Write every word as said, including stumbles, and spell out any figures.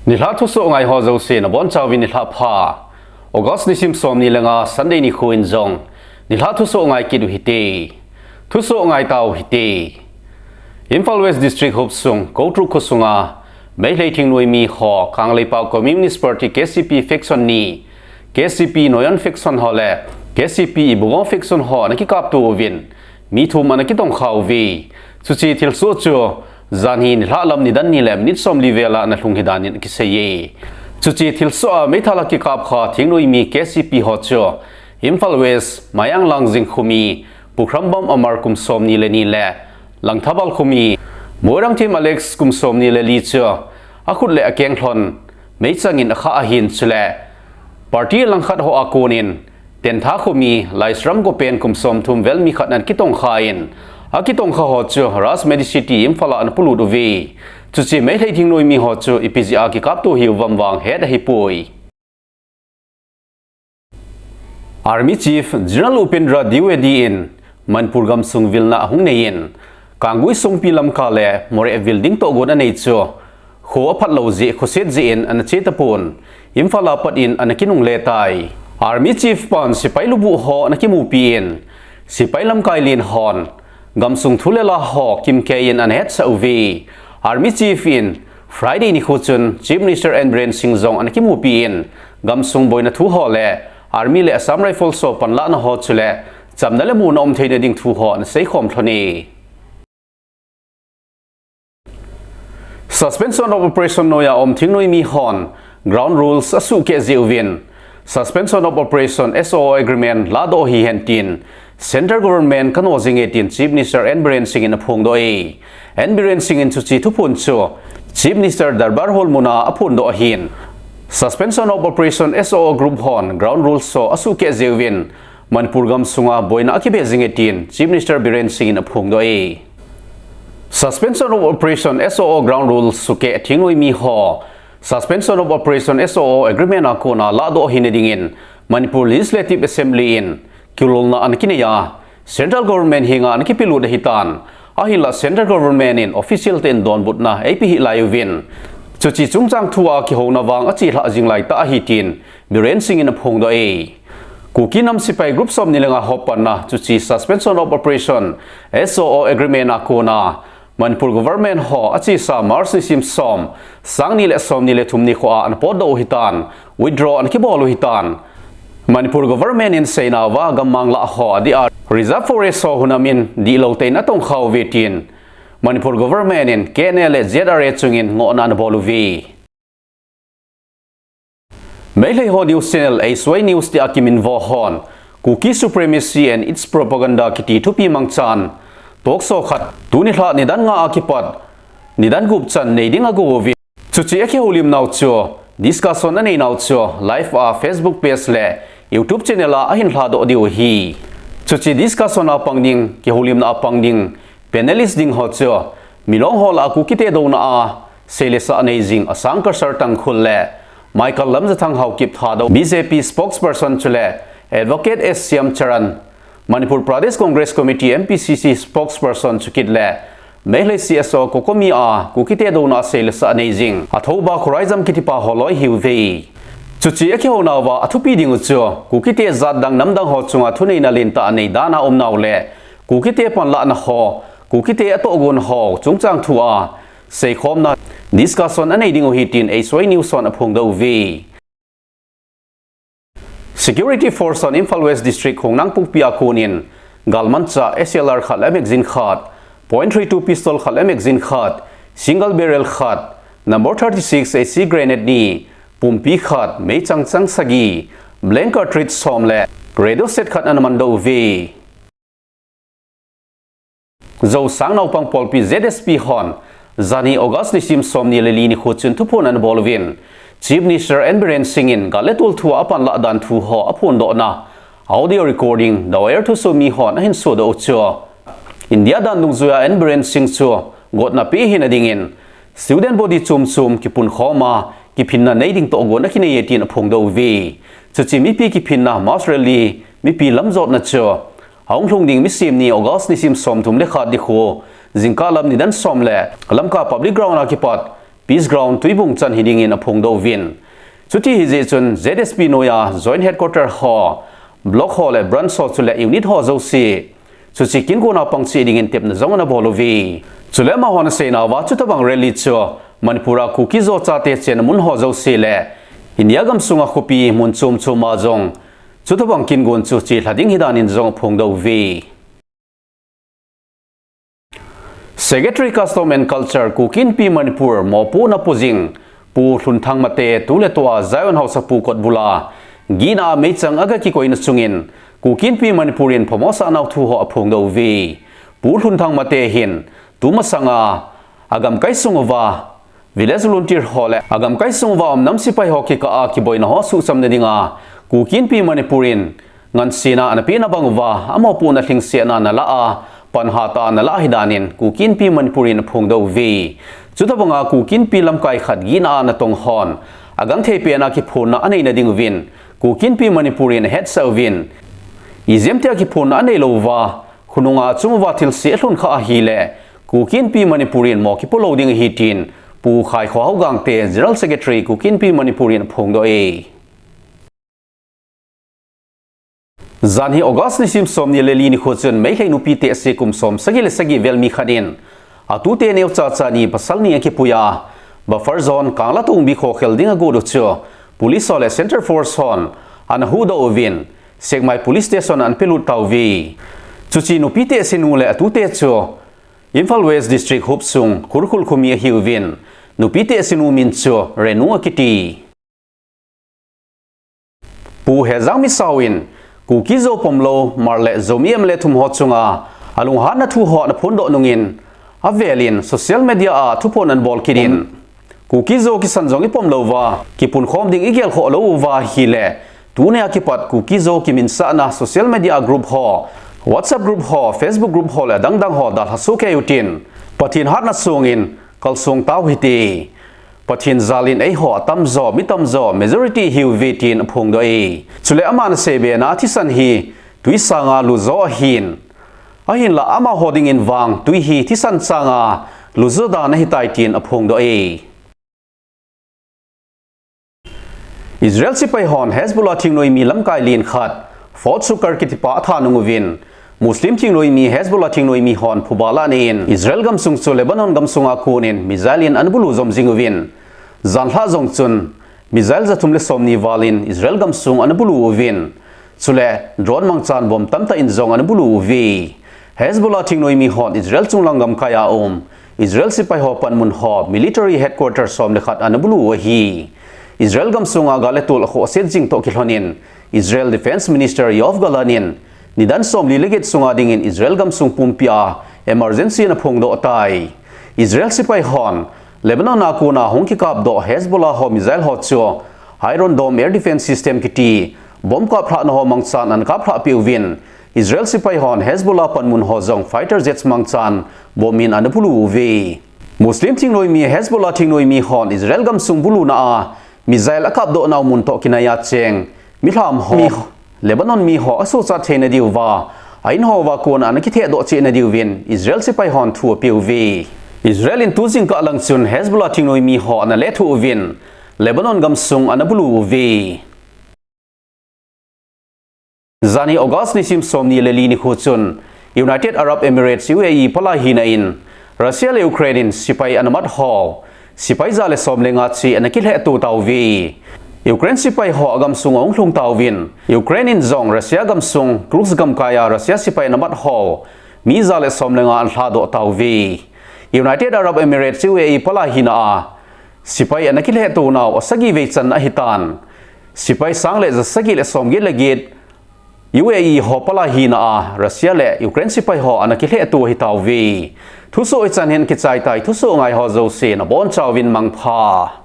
Nilhah thusoh ngai ho jouse nabonchauvin nilhah pha. August nisim somni le nga Sunday nikho in jong nilhah thusoh ngai kit uhite. Thusoh ngai tau hite. Imphal West District hopsung Koutruk khosunga Meitei thingnoimi ho Kangleipak Communist Party K C P faction ni, K C P Noyon faction ho le K C P Ibugong faction ho ana kikapto uvin mi thum ana kitongkha uve. Chuche thilsoh chu janhi nilhah lam nidan ni le minute somli vela ana lhung hi danin akiseiye. Chuche thilsoh a meithal a kikapkha thingnoimi K C P ho chu Imphal West, Mayang Langjing khomi, Pukhrambam Amar kum somni le ni le Langthabal khomi, Moirangthem Alex kum somni le li chu akhut le akeng lhon meichangin akha ahin chule party langkhat ho a konin Tentha khomi, Laisram Gopen kum somthum vel mi khat ana kitongkha in, akitongkha ho chu Raj Medicity Imphal a ana polut uve. Chuche Meitei thingnoimi ho chu ipi jeh a kikapto hiuvem vang het ahipoi. Army Chief General Upendra Dwivedi in Manipur gamsung vilna ahung neiyin, Kanggui Songpi Lamka le Moreh vil ding tohgon anei chu kho aphat lou jeh, khoset jeh in ana che tapon, Imphal a pat in ana kinungle tai. Army Chief pan sepai lubuh ho ana kimupi in, sepai lamkai len hon gamsung thu le la ho kimkeiyin ana hetsah uve. Army Chief in Friday nikho chun Chief Minister N Biren Singh jong ana kimupi in, gamsung boina thu ho le Army le Assam Rifles ho panlahna ho chule chamna le muna um theina ding thu ho ana seikhom lhone. Suspension of Operation noiya um thingnoimi hon ground rules asuhkeh jeh uvin, Suspension of Operation, S O O Agreement lahdoh hihen tin Central Government kano jinge tin Chief Minister N Biren Singh in aphongdoh e. N Biren Singh in chuche thuphon chu Chief Minister Darbar Hall muna aphondoh ahin, Suspension of Operation, S O O group hon ground rules ho asuhkeh jeh uvin Manipur gamsunga boina akibe jinge tin Chief Minister Biren Singh in aphongdoh e. Suspension of Operation, S O O ground rules suhkeh thingnoimi ho Suspension of Operation, S O O Agreement a kona lahdoh hina dingin Manipur Legislative Assembly in kilolna ana kinei a, Central Government henga ana kipelut ahitan, ahinla Central Government in official ten donbutna eipe hih lai uvin, chuche chungchang thua kihouna vang achelhah jing laitah ahi tin Biren Singh in aphongdoh e. Kuki nam sepai group somni le nga ho panna chuche Suspension of Operation, S O O Agreement a kona Manipur Government ho achesa March nisim som, sangni le somni le thum nikhoa ana potdoh u ahitan, withdraw ana kibol u ahitan. Manipur Government in seinauva gammang lah ho adeh a Reserve Forest ho hunamin dihlou tah in atongkha uve tin Manipur Government in K N A le Z R A chungin ngohna ana bol uve. Meitei ho news channel H Y News tia kiminvo hon Kuki Supremacy and Its Propaganda kiti thupi mangchan talk show khat tuni nilhah nidan nga a kipat nidan gup chan nei ding ago uve. Chuche akihoulimnau chu, discussion aneinau chu live a Facebook page le YouTube channel a ahin lhadoh diu ahi. Chuche discussion a pang ding, kihoulimna a pang ding panelist ding ho chu Milong ho lah a Kukite douna a seilesah nei jing Asangkar Sir Tangkhul le Michael Lamjathang Haokip Thadou, B J P spokesperson chule Advocate S Shyamcharan, Manipur Pradesh Congress Committee, M P C C spokesperson chukit le Meitei C S O COCOMI a Kukite douna a seilesah nei jing Athouba Khuraijam kitipa holoi ahiuve. Chuche akihounauva athupi dingu chu Kukite jat dang nam dang ho chunga thuneina lentah anei dan a umnau le Kukite panlahna ho, Kukite atohgon ho chungchang thua seikhomna discussion anei dingu ahi tin H Y News hon aphongdoh uve. Security Force hon Imphal West District Khongnangpokpi a konin galmanchah S L R khat le magazine khat, point three two pistol khat le magazine khat, single barrel khat, number thirty six A C grenade ni, pumpi khat, meichang chang sagi, blank cartridge som le radio set khat ana mandoh uve. Zosang Naupang Polpi Z S P hon janhi August nisim somni le li nikho chun thuphon ana bol uvin, Chief Minister N Biren Singh in gal le tol thua apanlah dan thu ho aphondohna audio recording The Wire thusomi hon ahin sodoh u chu India dan dungjuia N Biren Singh chu gotna pe hina dingin student body chom chom kipunkhom a kiphinna nei ding tohgon akineiye tin aphongdoh uve. Chuche mipi kiphinna mass rally, mipi lamjotna chu ahung lhung ding nisim ni August nisim somthum le khat nikho, jingkah lam nidan som le Lamka Public Ground a kipat Peace Ground Tuibung chan hiding in aphongdoh uvin. Chuti ahijeh chun Z S P noiya Joint Headquarter ho, Block ho le Branch ho chule Unit ho jouse, chuche kin kona pang cheh dingin tepna jong anabol uve. Chule amahon aseinauva chutobang rally chu Manipur a Kuki-Zo chate chenna mun ho jouse le India gamsunga khopi mun chom chom a jong chutobang kin gon chu chelha ding ahi danin jong aphongdoh uve. Secretary Custom and Culture, Kuki Inpi Manipur, Mopo Napojing, Pu Lhunthang Mate, tuletua Zion Haosapu kotbula gihna a meichang aga kikoina chungin, Kuki Inpi Manipur in phamo asahnau thu ho aphongdoh uve. Pu Lhunthang Mate hin, tumasanga, agamkai sung uva, Village Volunteer ho le agamkai sung uva um nam sepai ho kikah a kiboina ho suhchamna dinga Kuki Inpi Manipur in ngansena anapeh na bang uva, amopohna lhingsetna analah a, pan hatah a analah ahi danin Kuki Inpi Manipur in aphongdoh uve. Chutobanga Kuki Inpi lamkai khat gihna a natong hon agangthei pen a kiphonna aneina ding uvin Kuki Inpi Manipur in ahetsah uvin, ijemtia kiphonna aneilou uva, khonunga achung uva thilse alhun kha ahile, Kuki Inpi Manipur in mo kipo lou ding ahi tin, Pu Khaikhohao Gangte, General Secretary, Kuki Inpi Manipur in aphongdoh e. Janhi August nisim somni le li nikho chun Meitei nupi tehse kum som sagi le sagi vel mi khat in, atute neocha cha ni pasal ni akipuiya, buffer zone Kanglatongbi khokhel dinga agot u chu, Police ho le Centre Force hon anahuhdoh uvin, Sekmai Police Station a anapelut tauve. Chuche nupi tehse nu le atute chu Imphal West District hopsung Khurkhul khomi ahiuvin, nupi tehse nu min chu Renu akiti. Pu Hejang Misao in Kuki-Zo pomlou Hmar le Zomi M L A thum ho chunga alunghanna thu ho anaphondoh nungin, avelin social media a thuphon anabol kit in, Kuki-Zo kisan jong ipom louva, kipunkhom ding igelkhoh lou uva ahile, tunia kipat Kuki-Zo kiminsahna social media group ho, WhatsApp group ho, Facebook group ho le adangdang ho dalha soh kei utin, Pathen hatna songin kalsong tau hite. Pathen jalin eiho atamjo, mi tamjo, majority ihiuve tin aphongdoh e. Chule aman aseibe na thisan hi twi sanga lujo ahin, ahinla amaho dingin vang twi hi thisan sanga lujo dan ahitai tin aphongdoh e. Israel sepai hon Hezbollah thingnoimi lamkai len khat, Fuad Shukr kitipa atha nung uvin, Muslim thingnoimi Hezbollah thingnoimi hon phuba la nei in, Israel gamsung chu Lebanon gamsunga konin missile in anabulu jom jing uvin, janhi jong chun missile jathum le somni valin Israel gamsung anabulu uvin, chule drone mangchan bomb tamtah in jong anabulu uve. Hezbollah thingnoimi hon Israel chunglang gamkai a um Israel sepai ho panmun ho, military headquarter som le khat anabulu u ahi. Israel gamsunga gal le tol akhohset jing toh kilhonin, Israel Defense Minister Yoav Gallant in, nidan somli le get sunga dingin Israel gamsung pumpia emergency anaphongdoh tai. Israel sepai hon Lebanon a kona hung kikapdoh Hezbollah ho missile ho chu Iron Dome air defense system kiti bomb kaplhahna ho mangchan anakaplhah peh uvin, Israel sepai hon Hezbollah panmun ho jong fighter jets mangchan bomb in anabulu uve. Muslim thingnoimi Hezbollah thingnoimi hon Israel gamsung buluna a missile akapdoh nau mun toh kinaiya cheng milham ho, mi, Lebanon mi ho asochat theina diuva, a in houva kona anakithehdoh cheh na diuvin Israel sepai hon thu apeh uve. Israel in tu jingkah lang chun Hezbollah thingnoimi ho analethuh uvin, Lebanon gamsung anabulu uve. Janhi August nisim somni le li nikho chun United Arab Emirates, U A E, palai hina in Russia le Ukraine in sepai anamat ho sepai ja le som le nga cheh anakilhehto tauve. Ukraine sepai ho agamsung ahung lhung tauvin, Ukraine in jong Russia gamsung Kursk gamkaiya Russia sepai anamat ho mi ja le som le nga analhadoh tauve. United Arab Emirates, U A E, palai hina a sepai anakilhehto nau asagi vei channa ahitan, sepai sang le jasagi le somget le get U A E ho palai hina a Russia le Ukraine sepai ho anakilhehto ahitauve. Thusoh hichan hin kichai tai, thusoh ngai ho jouse nabonchauvin mangpha.